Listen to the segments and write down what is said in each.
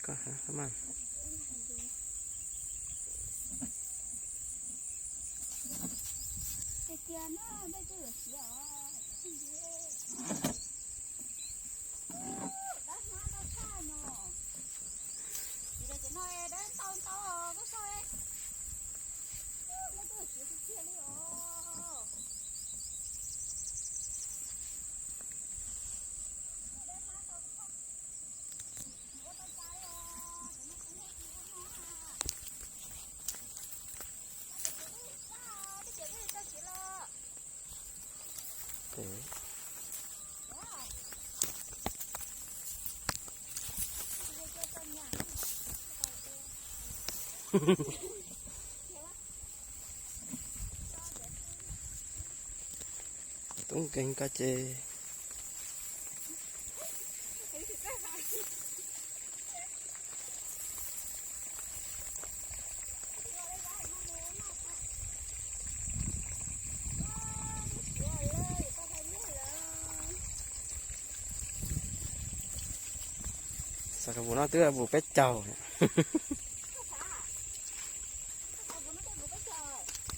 Koj, Tub nkeeg koj ces Xav koj vus no twb vus peb caug.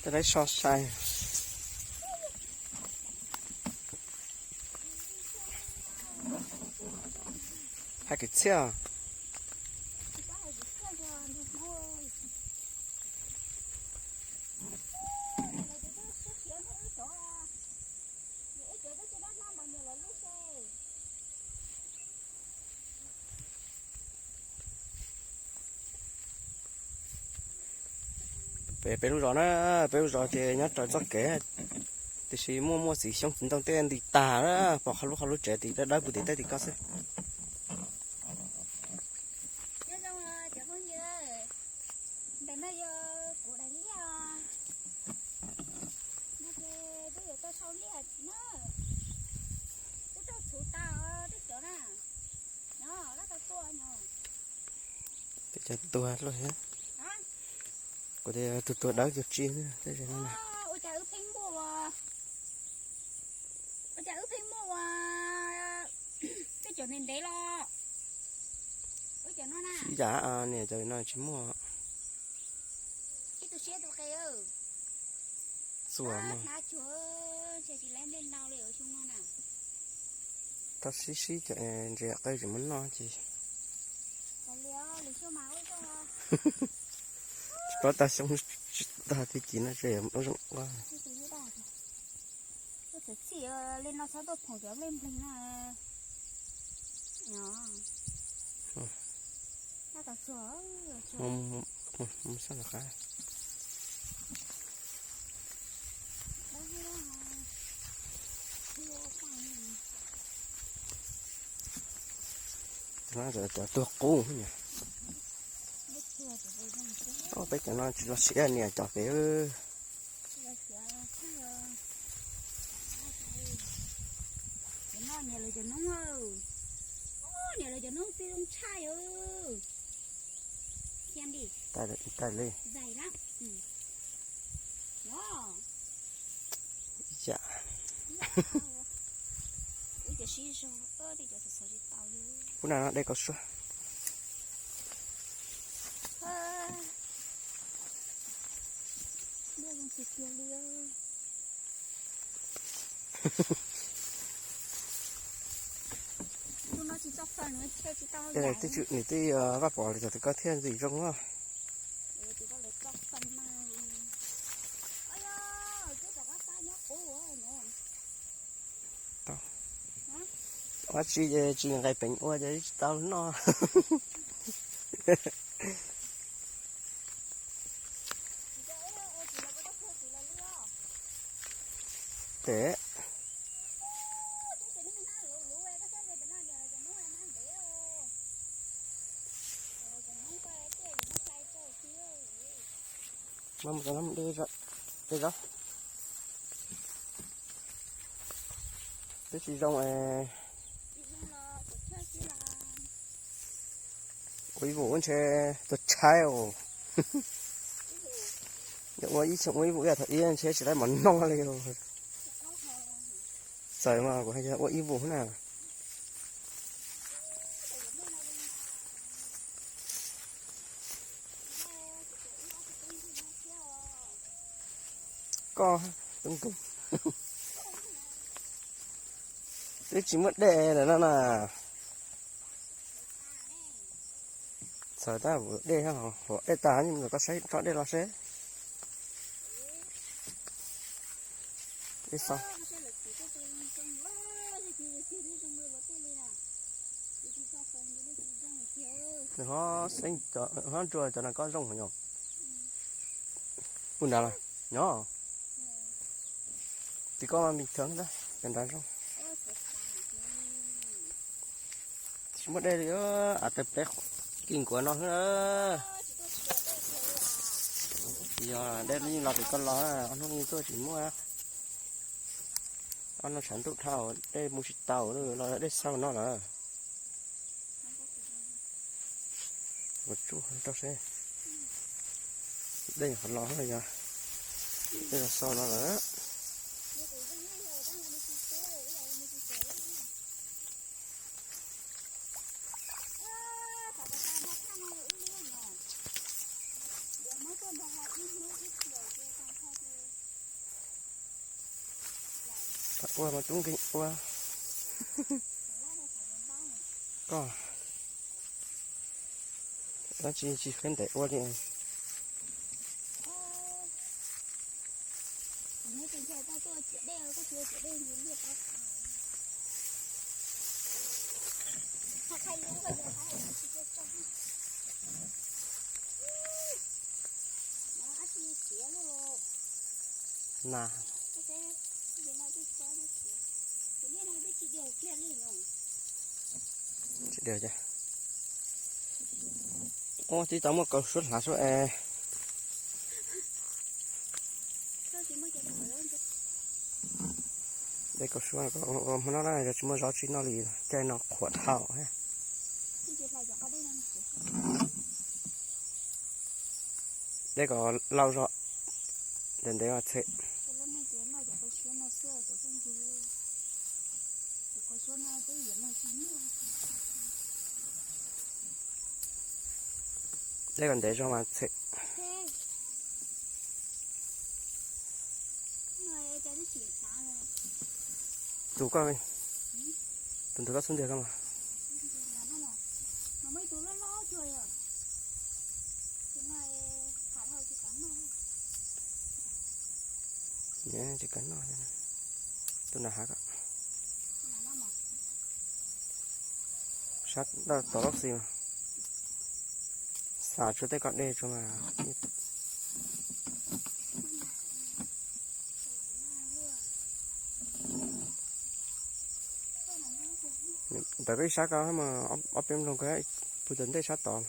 Tej lawv so sai. Hais kwv txhiaj. Peb, peb lub zos na, peb lub zos ces nyob raws txoj kev, tiam sis muaj muaj txiv xyoob txiv ntoo tej nti tag, pom qhov lub qhov lub tsev tim dawb dawb puag tim teb tim ko xwb. Nyob zoo cov phooj ywg, ntawm no yog kuv daim liaj os. No ces twb yuav tau sau liaj na. Twb rau txhuv tas tej cov na. No lab tau tuaj no. Tej cov tuag luaj thiab. Kuv tias tus tuag dawb cuag tsi tej no. Ua cas wb pheej muaj ua, ua cas wb pheej muaj ua tej cov ntev ntev los. Wb cov no na. Sib yam, niam cov no tsis muaj. Ib tug siab tus qe. Txuas mas. Hnav tsuag, ntshe tsis lab nplej ntau li xyoo no na. Tau sib sib cov ntses qe tsis muaj noj ces. Tsis paub tag xyoo tsis tag tag kis no ces ua zoo ua. Txhim li no txhob tuaj phoom cov nplej npleeg no. Mus sab nram qab. Cov tuag qub. Peb cov no tsis los siav niam cov pem. Niam lawv cov noob, niam lawv cov noob txiv zoo tshaj. Tais li. Yam. Ub, no de kaus suab. Tej zaum twb vaj pom li tau, tus koj thiaj ntxim zoo os. Ua tsi ces tsis nqes peev ua ces tsis tau noj. Tes. Mas mus rau no de zaub. Twb tsis zoo es ua ib vus ntshe tuag tshaib os. Yog ua ib xyoo ua ib vus ib yam thaum ub ntshe tsis tau mov noj li os. Txawm mas kuv hais tias ua ib vus na. Koj, twb tsis muaj dej lawm no na. Txawm tab dej, dej tag, koj saib tso dej los seb. Dej xo. Nws ho xeeb, ho nrua cov no koj zoo heev yom. Ua nrad los nyob. Tim koj mas bình thường, cov nrad zoo. Tsis muaj dej li, a, tawg pleb kis nkuav no xwb na. Yog dej yeej los tim koj los, ob hnub yeej tuaj tsis muaj. Ob hnub tshav ntuj dhau, dej mus tsis tau, los dej xau no lawm. Ua tsuj rau seb. Dej qhov los yog dej los xau no lawm. Ua mas tub nkeeg ua. Koj dab tsi tsis kheev ntev ua li. Na, tsis dej. Ua tib tau muaj kaus suab hlav suab es. Dej kaus suab, hmo no na yog tsis muaj zov tsis noj li, caij no qhuav dhau. Dej kom lau zog, ntev ntev mas txhem. Dej kom ntev zog mas txhem. Tus koj, tus ntawd koj xub ntiag koj mas. Tsis kav noj, tus nram hav ko. Sab tod lub xis mas, xav tsuas tej ko dej tsuas mas. Ntawm koj ib sab ko mas ob peb nplooj ko, puag tom ntej sab tod.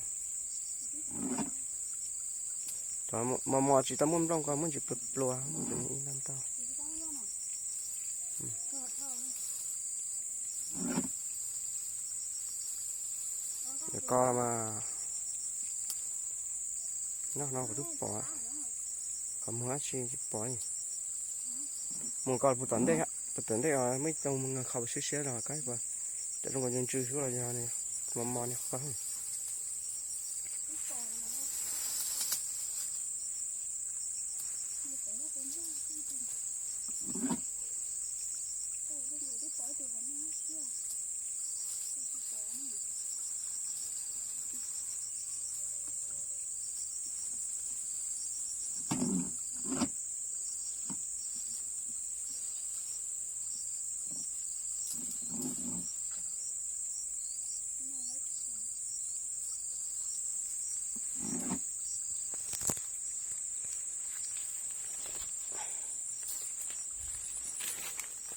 Mos mos tsis tau muaj nplooj ko muaj ntsis pluas pluas, muaj ntsis ib ntau ntau. Ntawm ko mas nyob no kuv twb pom, qhov muag dab tsi tsis pom li. Mus ko puag tom ntej, puag tom ntej muaj ib tug mus nkaug kho siab siab los kab, cov zoo nkaus ntsw xwb los yog mos mos ni qhov ko.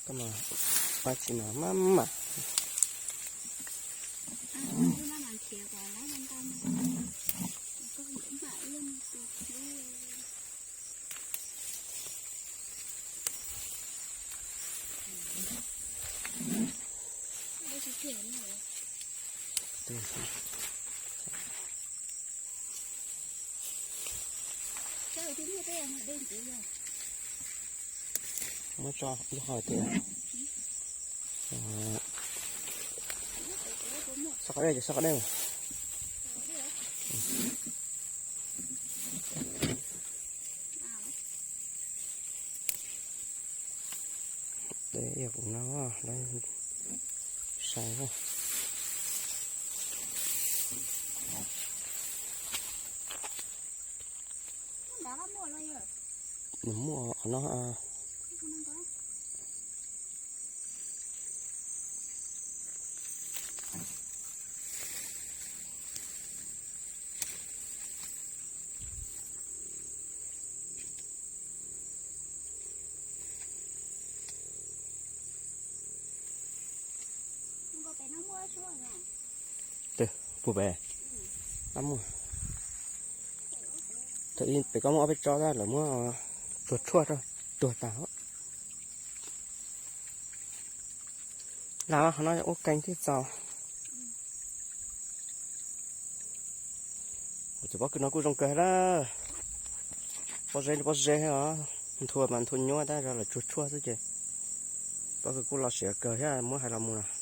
Koj mas, pab tsis mas maj mam. Muab tso ib qho tias, xauj qhov dej, xauj qhov dej. Sai. Nws muaj qhov no. Twb puag pem, muaj. Thaum ib pem koj muab ob peb tsob tab lawv muab tuag tshuaj rau, tuag tag. Lam qhov no ua keeg thiaj txaus. Cov pob kws no kuj zoo kawg na. Pob zeb li pob zeb os, nthua mas nthua nyuaj tab lawv tsuag tshuaj xwb ces pob kws kuj los siav kawg thiab, muab hais los mus na.